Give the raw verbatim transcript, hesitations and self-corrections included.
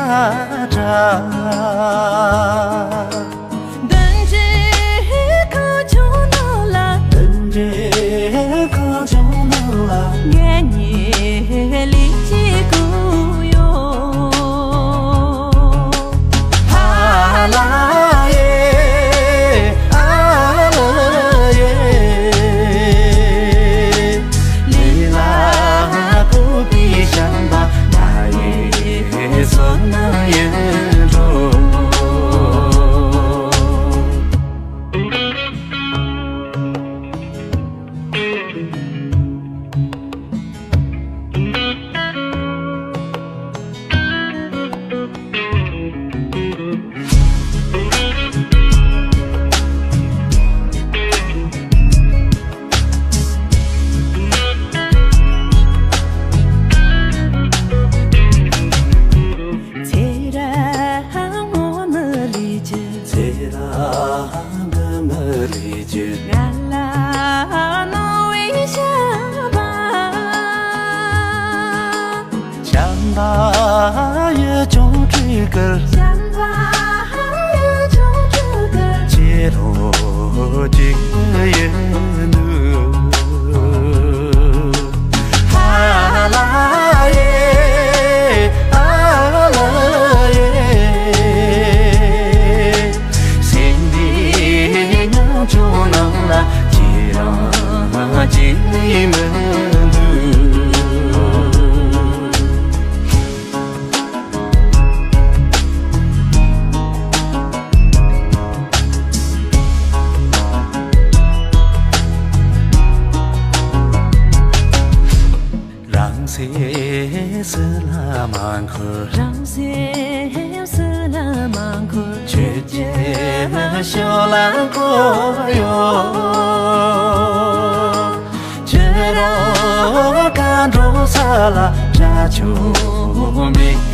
འདུན་འདྲེན་ཁང་ཆུང་ནང་ལ། འདུན་འདྲེན་ཁང་ཆུང་ནང་ལ། ངེད་གཉིས་ལིང་ཅིག་བསྐུར་ཡོང་། ཧ་ལ་ཡེ། ཨ་ལ་ཡེ། ལས་ལ་བཀོད་པའི་བྱམས་པ་མ་ཡེ་བསོད་ནམས་ཡིན་འགྲོ། ཚེ་རབས་སྔོན་མའི་ལས་ཀྱི། ཚེ་རབས་སྔོན་མའི་ལས་ཀྱི། ང་ལ་གནང་བའི་བྱམས་པ། བྱམས་པ་ཡི་ཅོང་སྤྲུལ་སྐུར། བྱམས་པ་ཡི་ཅོང་སྤྲུལ་སྐུར། ཁྱེད་རང་གཅིག་ཡིན་ནོ། ཧ་ལ་ཡེ། ཨ་ལ་ཡེ། སེམས་འདི་ཉམ་ཆུང་ནང་ལ་ཁྱེད་རང་གཅིག་ལས་མི་འདུག། རང་སེམས་སུ་ལ་མ་འཁོར། རང་སེམས་སུ་ལ་མ་འཁོར། ཁྱེད་ཀྱི་ཕྱོགས་ལ་འཁོར་ཡོང་། ཁྱེད་རང་ག་འགྲོ་ས་ལ་ར་ཆུང་མེད།